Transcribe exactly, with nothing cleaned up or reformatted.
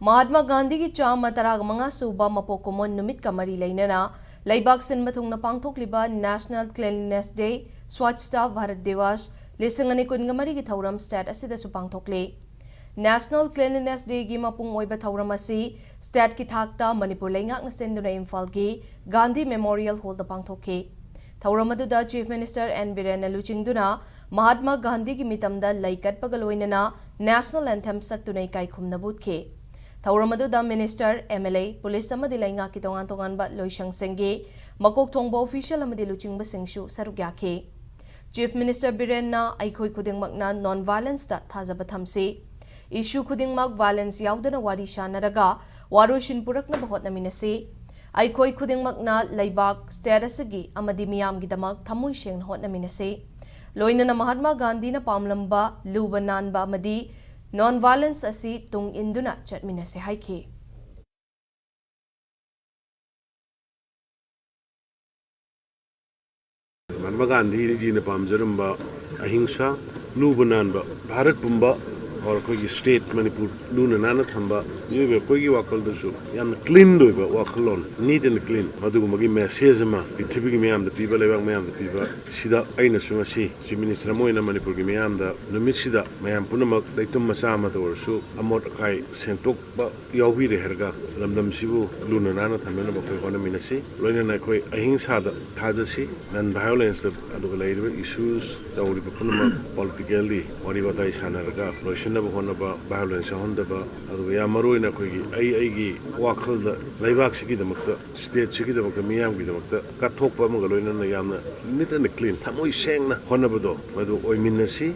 ꯃꯍꯥꯠꯃꯥ ꯒꯥꯟꯙꯤꯒꯤ ꯆꯥꯝꯃ ꯇꯔꯥꯒ ꯃꯉꯥ ꯁꯨꯕ ꯃꯄꯣꯛ ꯀꯨꯝꯑꯣꯟ ꯅꯨꯃꯤꯠꯀ ꯃꯔꯤ ꯂꯩꯅꯅ ꯂꯩꯕꯥꯛ ꯁꯤꯟꯕ ꯊꯨꯡꯅ ꯄꯥꯡꯊꯣꯛꯂꯤꯕ National Cleanliness Day, Swachhta Bharat Diwas ꯂꯤꯁꯤꯡ ꯑꯅꯤ ꯀꯨꯟꯒ ꯃꯔꯤꯒꯤ ꯊꯧꯔꯝ state ꯑꯁꯤꯗꯁꯨ ꯄꯥꯡꯊꯣꯛꯂꯤ꯫ National Cleanliness Dayꯒꯤ ꯃꯄꯨꯡ ꯑꯣꯏꯕ ꯊꯧꯔꯝ ꯑꯁꯤ stateꯀꯤ ꯊꯥꯛꯇ ꯃꯅꯤꯄꯨꯔ ꯂꯩꯉꯥꯛꯅ ꯁꯤꯟꯗꯨꯅ ꯏꯝꯐꯥꯜꯒꯤ ꯒꯥꯟꯙꯤ Memorial Hallꯗ ꯄꯥꯡꯊꯣꯛꯈꯤ꯫ ꯊꯧꯔꯝ ꯑꯗꯨꯗ Chief Minister N ꯕꯤꯔꯦꯟꯅ ꯂꯨꯆꯤꯡꯗꯨꯅ ꯃꯍꯥꯠꯃꯥ ꯒꯥꯟꯙꯤꯒꯤ ꯃꯤꯇꯝꯗ ꯂꯩ ꯀꯠꯄꯒ ꯂꯣꯏꯅꯅ National Anthem ꯁꯛꯇꯨꯅ ꯏꯀꯥꯏ ꯈꯨꯝꯅꯕ ꯎꯠꯈꯤ꯫ ꯊꯧꯔꯝ ꯑꯗꯨꯗ minister, M L A, police ꯑꯃꯗꯤ ꯂꯩꯉꯥꯛꯀꯤ ꯇꯣꯉꯥꯟ ꯇꯣꯉꯥꯟꯕ ꯂꯣꯏꯁꯪꯁꯤꯡꯒꯤ ꯃꯀꯣꯛ ꯊꯣꯡꯕ official ꯑꯃꯗꯤ ꯂꯨꯆꯤꯡꯕꯁꯤꯡꯁꯨ ꯁꯔꯨꯛ ꯌꯥꯈꯤ꯫ Chief Minister ꯕꯤꯔꯦꯟꯅ ꯑꯩꯈꯣꯏ ꯈꯨꯗꯤꯡꯃꯛꯅ non-violenceꯇ ꯊꯥꯖꯕ ꯊꯝꯁꯤ꯫ Issue ꯈꯨꯗꯤꯡꯃꯛ violence ꯌꯥꯎꯗꯅ ꯋꯥꯔꯤ ꯁꯥꯅꯔꯒ ꯋꯥꯔꯣꯏꯁꯤꯟ ꯄꯨꯔꯛꯅꯕ ꯍꯣꯠꯅꯃꯤꯟꯅꯁꯤ꯫ ꯑꯩꯈꯣꯏ ꯈꯨꯗꯤꯡꯃꯛꯅ ꯂꯩꯕꯥꯛ, state ꯑꯁꯤꯒꯤ ꯑꯃꯗꯤ ꯃꯤꯌꯥꯝꯒꯤꯗꯃꯛ ꯊꯃꯣꯏ ꯁꯦꯡꯅ ꯍꯣꯠꯅꯃꯤꯟꯅꯁꯤ꯫ ꯂꯣꯏꯅꯅ ꯃꯍꯥꯠꯃꯥ ꯒꯥꯟꯙꯤꯅ ꯄꯥꯝꯂꯝꯕ ꯂꯨꯕ ꯅꯥꯟꯕ ꯑꯃꯗꯤ non-violence ꯑꯁꯤ ꯇꯨꯡ ꯏꯟꯗꯨꯅ ꯆꯠꯃꯤꯟꯅꯁꯤ ꯍꯥꯏꯈꯤ꯫ ꯃꯍꯥꯠꯃꯥ ꯒꯥꯟꯙꯤꯖꯤꯅ ꯄꯥꯝꯖꯔꯝꯕ ꯑꯍꯤꯡꯁꯥ, ꯂꯨꯕ ꯅꯥꯟꯕ, ꯚꯥꯔꯠ ꯄꯨꯝꯕ ꯑꯣꯔ ꯑꯩꯈꯣꯏꯒꯤ state ꯃꯅꯤꯄꯨꯔ ꯂꯨꯅ ꯅꯥꯟꯅ ꯊꯝꯕ, ꯃꯤꯑꯣꯏꯕ ꯑꯩꯈꯣꯏꯒꯤ ꯋꯥꯈꯜꯗꯁꯨ ꯌꯥꯝꯅ clean ꯑꯣꯏꯕ ꯋꯥꯈꯜꯂꯣꯟ, neat and clean, ꯃꯗꯨꯒꯨꯝꯕꯒꯤ message ꯑꯃ ꯄ꯭ꯔꯤꯊꯤꯕꯤꯒꯤ ꯃꯤꯌꯥꯝꯗ ꯄꯤꯕ, ꯂꯩꯕꯥꯛ ꯃꯤꯌꯥꯝꯗ ꯄꯤꯕ ꯁꯤꯗ ꯑꯩꯅꯁꯨ ꯉꯁꯤ Chief Minister ꯑꯃ ꯑꯣꯏꯅ ꯃꯅꯤꯄꯨꯔꯒꯤ ꯃꯤꯌꯥꯝꯗ ꯅꯨꯃꯤꯠꯁꯤꯗ ꯃꯌꯥꯝ ꯄꯨꯝꯅꯃꯛ ꯂꯩꯇꯨꯝ ꯃꯆꯥ ꯑꯃꯗ ꯑꯣꯏꯔꯁꯨ ꯑꯃꯣꯠ ꯑꯀꯥꯏ ꯁꯦꯡꯗꯣꯛꯄ ꯌꯥꯎꯕꯤꯔꯦ ꯍꯥꯏꯔꯒ ꯂꯝꯗꯝꯁꯤꯕꯨ ꯂꯨꯅ ꯅꯥꯟꯅ ꯊꯝꯅꯅꯕ ꯑꯩꯈꯣꯏ ꯍꯣꯠꯅꯃꯤꯟꯅꯁꯤ꯫ ꯂꯣꯏꯅꯅ ꯑꯩꯈꯣꯏ ꯑꯍꯤꯡꯁꯥꯗ ꯊꯥꯖꯁꯤ, non-violence, ꯑꯗꯨꯒ ꯂꯩꯔꯤꯕ issues ꯇꯧꯔꯤꯕ ꯄꯨꯝꯅꯃꯛ politically ꯋꯥꯔꯤ ꯋꯥꯇꯥꯏ ꯁꯥꯟꯅꯔꯒ ꯂꯣꯏꯁꯤꯟꯅꯕ ꯍꯣꯠꯅꯕ, violence ꯌꯥꯎꯍꯟꯗꯕ, ꯑꯗꯨꯒ ꯌꯥꯝ ꯃꯔꯨ ꯑꯣꯏꯅ ꯑꯩꯈꯣꯏꯒꯤ ꯑꯩ ꯑꯩꯒꯤ ꯋꯥꯈꯜꯗ ꯂꯩꯕꯥꯛꯁꯤꯒꯤꯗꯃꯛꯇ, stateꯁꯤꯒꯤꯗꯃꯛꯇ, ꯃꯤꯌꯥꯝꯒꯤꯗꯃꯛꯇ ꯀꯠꯊꯣꯛꯄ ꯑꯃꯒ ꯂꯣꯏꯅꯅ ꯌꯥꯝꯅ neat and clean, ꯊꯃꯣꯏ ꯁꯦꯡꯅ ꯍꯣꯠꯅꯕꯗꯣ ꯃꯗꯨ ꯑꯣꯏꯃꯤꯟꯅꯁꯤ꯫